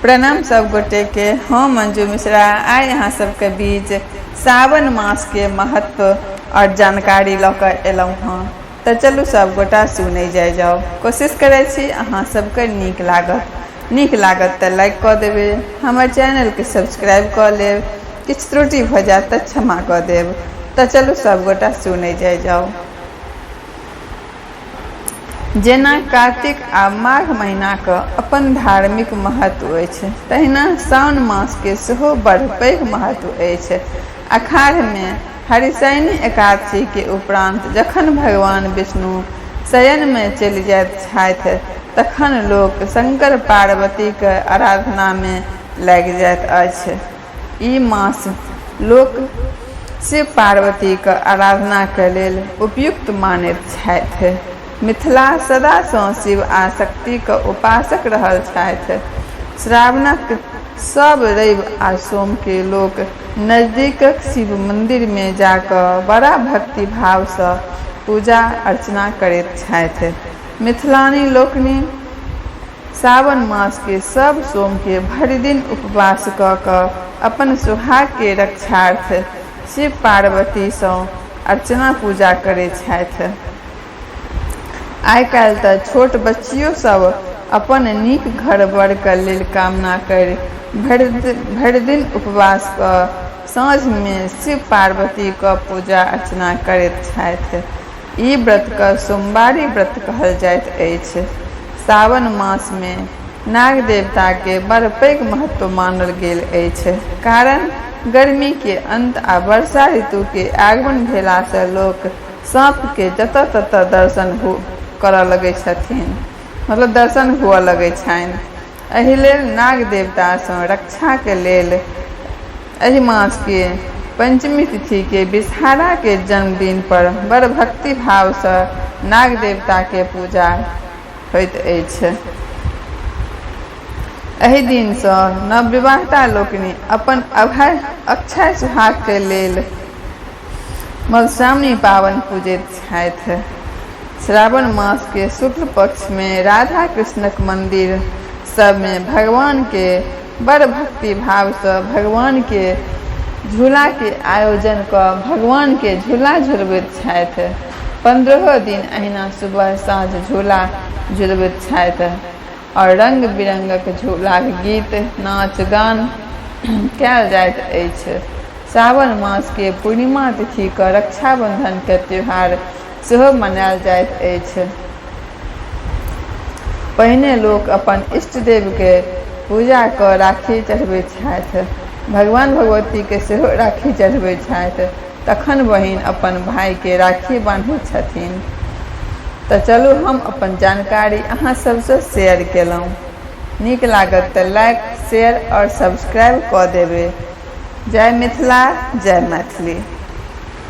प्रणाम सब गोटे के। हम मंजू मिश्रा आइ अहाँ सबके बीच सावन मास के महत्व और जानकारी लऽ कऽ एलहुँ हँ। तऽ चलू सब गोटा सुनै जाइ जाउ। कोशिश करै छी अहाँ सबके नीक लागत। नीक लागत तऽ लाइक कऽ देबै, हमर चैनलके सब्सक्राइब कऽ लेब, किछु त्रुटि भऽ जायत तऽ क्षमा कऽ देब। तऽ चलू सब गोटा सुनै जाइ जाउ। जेना कार्तिक आ माघ महीनाक अपन धार्मिक महत्व अछि, तहिना साओन मासके सेहो बड़ पैघ महत्व अछि। अखाढ़मे हरिशयनी एकादशीके उपरान्त जखन भगवान विष्णु शयनमे चलि जाइत छथि, तखन लोक शंकर पार्वतीक आराधनामे लागि जाइत अछि। ई मास लोक शिव पार्वतीक आराधनाक लेल उपयुक्त मानैत छथि। मिथिला सदासँ शिव आ शक्तिक उपासक रहल छथि। श्रावणक सब रवि आ सोमके लोक नजदीकक शिव मन्दिरमे जा कऽ बड़ा भक्ति भावसँ पूजा अर्चना करैत छथि। मिथिलानी लोकनि सावन मासके सब सोमके भरि दिन उपवास कऽ कऽ अपन सुहागके रक्षार्थ शिव पार्वतीसँ अर्चना पूजा करै छथि। आइ काल्हि तऽ छोट बच्चियो सब अपन नीक घर वरके लेल कामना करि भरि दिन उपवास कऽ साँझमे शिव पार्वतीके पूजा अर्चना करैत छथि। ई व्रतके सोमवारी व्रत कहल जाइत अछि। सावन मासमे नाग देवताके बड़ पैघ महत्व मानल गेल अछि, कारण गर्मीके अन्त आ वर्षा ऋतुके आगमन भेलासँ लोक साँपके जतऽ ततऽ दर्शन करऽ लगै छथिन, मतलब दर्शन हुअ लगै छनि। एहि लेल नाग देवतासँ रक्षाके लेल एहि मासके पञ्चमी तिथिके विषहाराके जन्मदिन पर बड़ भक्ति भावसँ नाग देवताके पूजा होइत अछि। एहि दिनसँ नवविवाहिता लोकनि अपन अभय अक्षय सुहागके लेल मधुश्रावणी पाबनि पूजैत छथि। श्रावण मासके शुक्ल पक्षमे राधा कृष्णक मन्दिर सबमे भगवानके बड़ भक्ति भावसँ भगवानके झूलाके आयोजन कऽ भगवानके झूला झुलबैत छथि। पन्द्रहो दिन अहिना सुबह साँझ झूला झुलबैत छथि आओर रङ्ग बिरङ्गक झूलाक गीत नाच गान कयल जाइत अछि। सावन मासके पूर्णिमा तिथिके रक्षाबन्धनके त्यौहार सेहो मनायल जाइत अछि। पहिने लोक अपन इष्टदेवके पूजा कऽ राखी चढ़बैत छथि। भगवान भगवतीके सेहो राखी चढ़बैत छथि। तखन बहिन अपन भाइके राखी बान्हैत छथिन। तऽ चलू हम अपन जानकारी अहाँ सबसँ शेयर केलहुँ। नीक लागत तऽ लाइक, शेयर आओर सब्सक्राइब कऽ देबै। जय मिथिला, जय मैथिली।